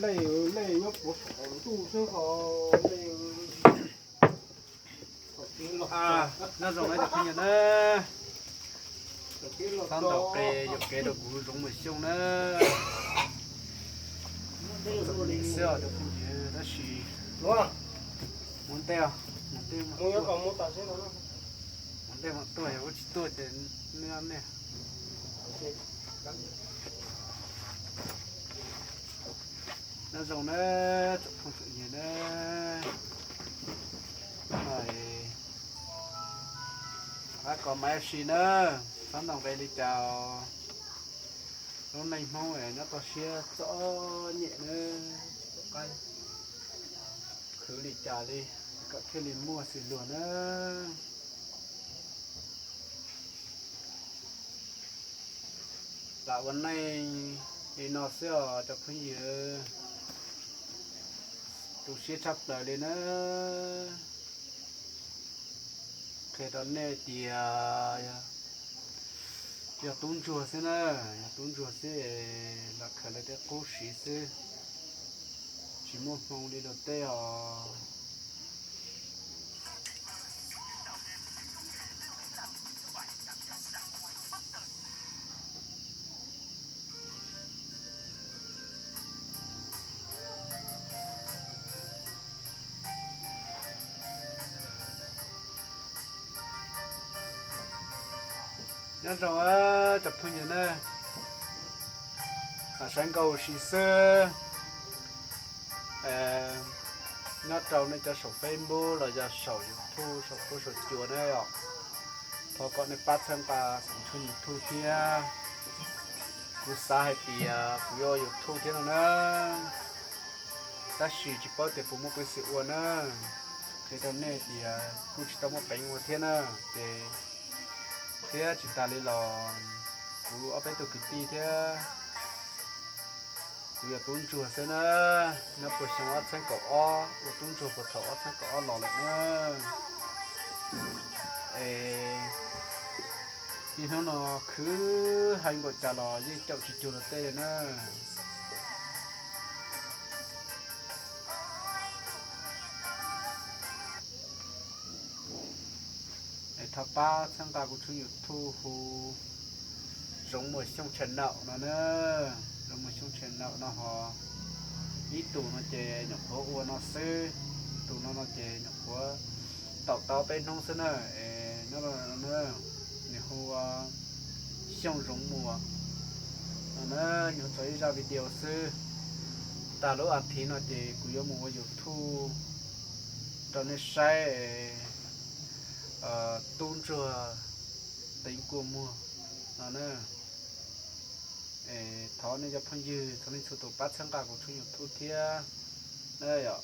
Nej nyob puag saum ntuj xwb ho nej. Nyob zoo na cov phooj ywg na, tab ntaus qe yuam kev rau kuv Zoov Muas Xyooj na. Xwb os cov phooj ywg, tab sis mus ntej, mus ntej, mus ntej mus tuaj, yog ua tsis tuaj ces nej nej. Nyob zoo na, tsoom phooj tsoom ywg na, ab kom maiv si na, txhob ntaus nqe li cas. Lub neej Hmoob nyob toj siab txom nyem na, tsis pom qab khwv li cas li kom thiaj li muaj xws luag na. Lam ua neej li no xwb os cov phooj ywg, tu siab tshaj plaws li na. Qhia rau nej tias yog tub ntsuag xwb na, yog tub ntsuag xwb, lam khaws lawv tej qub siv xwb, tsis muaj hmoo li luag tej os. Nyob zoo cov phooj ywg na, saib nkauj si xwb, nyob rau nej cov saum Facebook los yog saum YouTube saum huab saum cua na, thov kom nej pab txhawb nqa kuv tshooj YouTube thiab. Kuv xav hais tias kuv yuav YouTube thiab no na, tab sis tsis paub tias puas muaj peev xwm ua na. Qhia rau nej tias kuj tsis tau muaj peev ua thiab na, ces thiab tsis tas li los kuv ob peb tug kwv tij thiab kuv yog tub ntsuag xwb na, nyob puag xyoo ob txhiab kaum ob, ua tub ntsuag puag thaum ob txhiab kaum ob los lawm na. Es niaj hnub no khwv heev npaum cas los yeej caum tsis cuag luag tej li na. Es thov pab txhawb nqa kuv tshooj YouTube hu Zoov Muas Xyooj channel no na. Zoov Muas Xyooj channel no ho ib tug no ces nyuam qhuav ua no xwb, tus no no ces nyuam qhuav tau ob peb hnub xwb na. Es nyob nws hu ua Xyooj Zoov Muas no na, nyuam tso ib zaj video xwb. Tag lub as thiv no ces kuv yuav mus ua YouTube rau nej saib, tub ntsuag teev kua muag no na. Thov nej cov phooj ywg txhua leej txhua tus pab txhawb nqa kuv tshooj YouTube thiab na yom.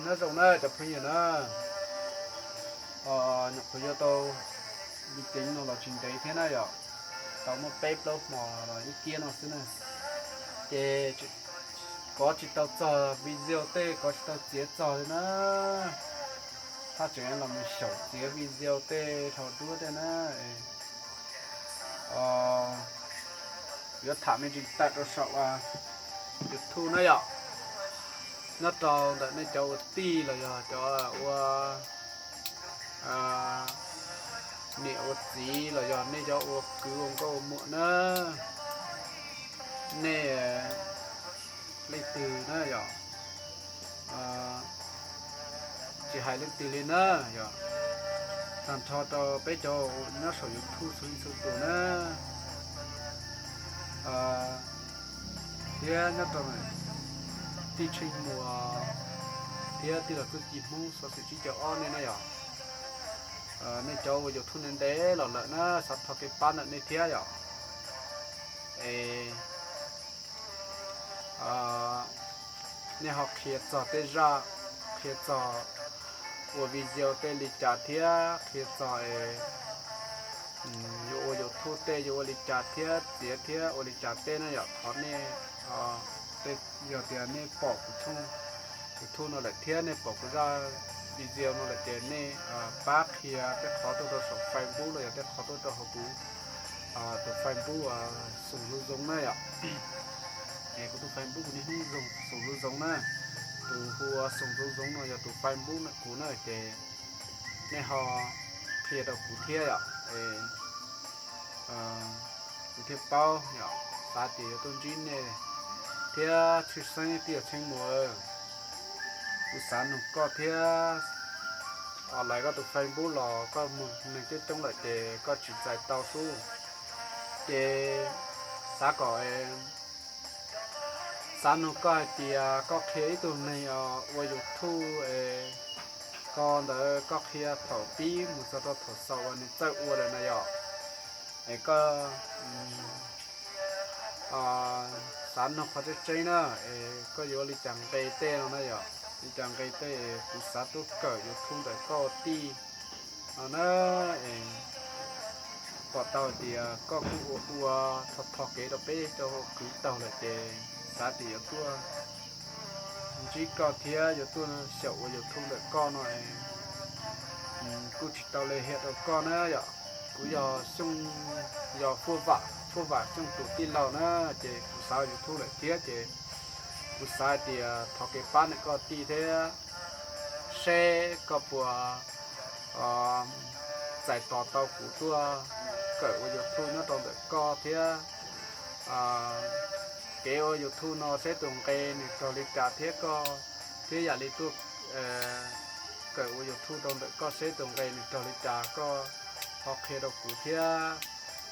Nyob zoo na cov phooj ywg na, nyuam qhuav yuav tau me teev no los tsis ntev thiab na yom, tau muaj peb plaub hmo los ib kiab no xwb na. Ces kov tsis tau txog video tej, kov tsis tau txiav txog li na. Thaj tseem los mus xyaum txiav video tej dhau duab tej na. Yuav tham me ntsis tawm rau saum YouTube na yom. Nyob rau ntawm nej cov ua tij los yog cov ua niam ua txiv los yog nej cov ua kwv ua nkauj ua muam na, nej leej twg na yom, tsis hais leej twg li na yom, tag nrho rau peb cov nyob saum YouTube txhua leej txhua tus na, thiab nyob rau tij Tsheej Muas thiab tij laug Txuj Ci Hmoob xov xwm tsib caug ob nej na yom. Nej cov ua YouTube ntev ntev los lawm na, xav thov kev pab ntawm nej thiab yom. Es nej ho qhia txog tej zaj, qhia txog ua video tej li cas thiab qhia txog es yuav ua YouTube tej yuav ua li cas thiab txiav thiab ua li cas tej na yom. Thov nej, yog tias nej pom kuv tshooj YouTube no lawm thiab nej pom kuv zaj video no lawm ces nej pab qhia tej qhov tuaj rau saum Facebook los yog tej qhov tuaj rau hauv kuv tus Facebook Xoom Zoo Zoo na yom. Es kuv tus Facebook kuv niaj hnub Xoom Zoo Zoo na, tus hu ua Xoom Zoo Zoo no yog tus Facebook kuv na ces nej ho qhia rau kuv thiab yom. Kuv thiaj paub yom, xav tias yuav tuaj ntsib nej thiab tshwj xeeb tij laug Tsheej Muas, kuv xav nug koj thiab. Lawv koj tus Facebook los koj mus neeg coob coob lawm ces koj tsis txais tau xwb. Ces xav kom, xav nug koj hais tias koj qhia ib tug neeg ua YouTube es ko ntawd koj qhia thaum pib mus txog rau thaum xaus uas nws txawj ua lawm na yom. Es koj xav nug qhov tseeb tseeb na, es koj yuav li cas nqe tej no na yom, li cas nqe tej es kuv xav tuaj kawm YouTube ntawm koj tij no na. Es pom tau tias koj kuj ua ua tho tho kev rau peb cov kwv taug lawm ces xav tias yuav tuaj ntsib koj thiab yuav tuaj xyaum ua YouTube ntawm koj no es kuj tsis tau li hiam rau koj na yom. Kuv yog Xyooj, yog Fuaj Vam, Fuaj Vam Xyooj tus tij laug na, ces kuv xav YouTube lawm thiab ces kuv xav hais tias thov kev pab ntawm koj tij thiab seb koj puas txais tos tau kuv tuaj kawm ua YouTube nyob rau ntawm koj thiab. Kev ua YouTube no seb tus nqe nws raug li cas thiab koj, thiab yam li tuaj kawm ua YouTube rau ntawm koj seb tus nqe nws raug li cas koj ho qhia rau kuv thiab.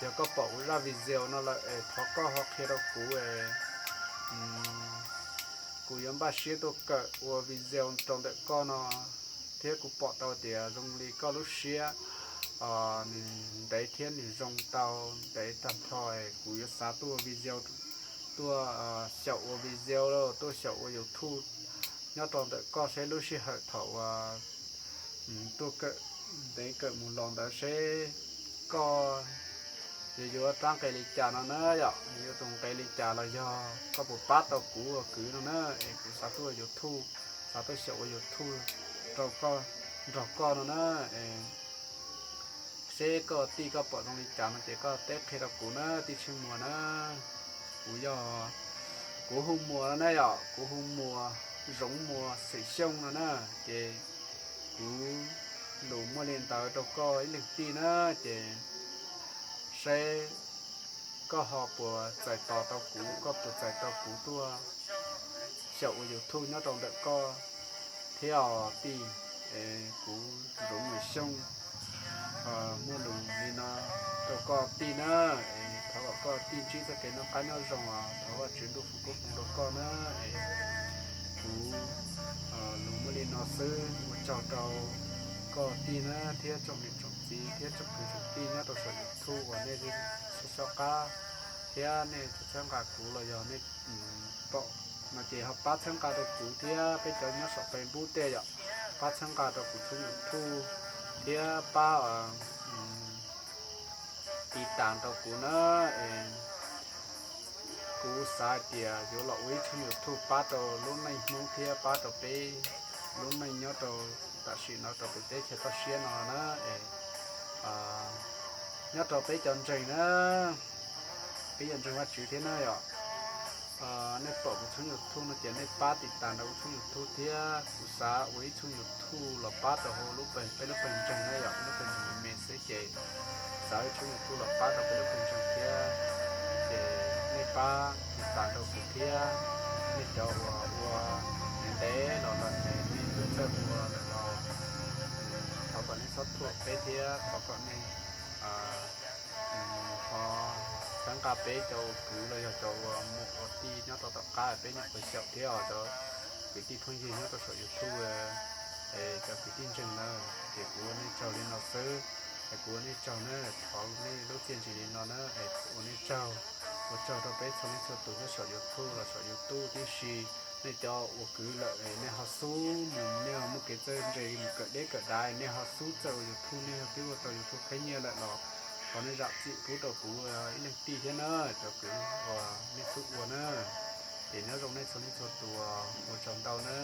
Yog koj pom kuv zaj video no lawm es thov koj ho qhia rau kuv es kuv yuav npaj siab tuaj kawm ua video rau ntawm koj no thiab kuv pom tau tias zoo li koj lub siab nws ntev thiab nws zoo tau ntev tag nrho es kuv yuav xav tuaj ua video, tuaj xyaum ua video, tuaj xyaum ua YouTube nyob rau ntawm koj seb lub sij hawm thaum uas tuaj kawm ntev kawm mus los ntawd seb koj yuav yuav rab nqe li cas no na yom, yuav tus nqe li cas los yog koj puas pab tau kuv ua kwv no na. Es kuv xav tuaj ua YouTube, xav tuaj xyaum ua YouTube rau koj, nrog koj no na. Seb koj tij koj pom zoo li cas no ces koj teb qhia rau kuv na tij Tsheej Muas na. Kuv yog, kuv hu Muas no na yom, kuv hu Muas, Zoov Muas xeem Xyooj no na. Ces kuv lus muaj li ntawd rau koj ib leeg tij na. Ces seb koj ho puas txais tos tau kuv, koj puas txais tau kuv tuaj xyaum ua YouTube nyob rau ntawm koj thiab os tij. Es kuv Zoov Muas Xyooj muaj lus li no rau koj tij na. Es thov kom koj tij ntsib txoj kev noj qab nyob zoo os, thov Vajtswv ntuj foom koob hmoov rau koj na. Es kuv lus muaj li no xwb, ua tsaug rau koj tij na thiab tsoom niam tsoom txiv thiab tsoom kwv tsoom tij nyob rau saum YouTube uas nej txhawb qab thiab nej txhawb nqa kuv los yog nej pom no ces ho pab txhawb nqa rau kuv thiab peb cov nyob saum Facebook tej yom, pab txhawb nqa rau kuv tshooj YouTube thiab pab tiv tas rau kuv na. Es kuv xav hais tias yuav los ua ib tshooj YouTube pab rau lub neej Hmoob thiab pab rau peb lub neej nyob rau tam sim no rau peb teb chaws toj siab no na. Es nyob rau peb cov ntseeg na, peb yuav ntseeg Vajtswv thiab na yom. Nej pom kuv tshooj YouTube no ces nej pab tiv tas nrog kuv tshooj YouTube thiab kuv xav ua ib tshooj YouTube los pab rau hauv lub pawg, peb lub pawg ntseeg na yom, peb lub pawg ntseeg me me xwb ces xav ua ib tshooj YouTube los pab rau peb lub pawg ntseeg thiab. Ces nej pab tiv tas nrog kuv thiab, nej cov uas ua ntev los los ces nej twb txawj ua lawm los thov kom nej txhob thuam peb thiab thov kom nej ho txhawb nqa peb cov uas kwv los yog cov uas muam ua tij nyob rau tom qab peb nyuam qhuav xyaum thiab os cov kwv tij phooj ywg nyob rau saum YouTube, cov kwv tij ntseeg na, ces kuv ua nej tsaug li no xwb. Es kuv ua nej tsaug na, thov nej lub txiaj ntsig li no na, es ua nej tsaug. Ua tsaug rau peb txhua leej txhua tus nyob saum YouTube los saum YouTube tib si. Nej cov uas kwv lawm es nej ho xub mus, nej ho muaj kev txawj ntse mus kawm deb kawm dav, nej ho xub txawj ua YouTube, nej ho twb ua tau YouTube qhib nyiaj lawm los thov nej zam txim pub rau kuv ib leeg tij thiab na, cov kwv uas nej xub ua na. Ces nyob zoo nej txhua leej txhua tus, ua tsaug ntau na.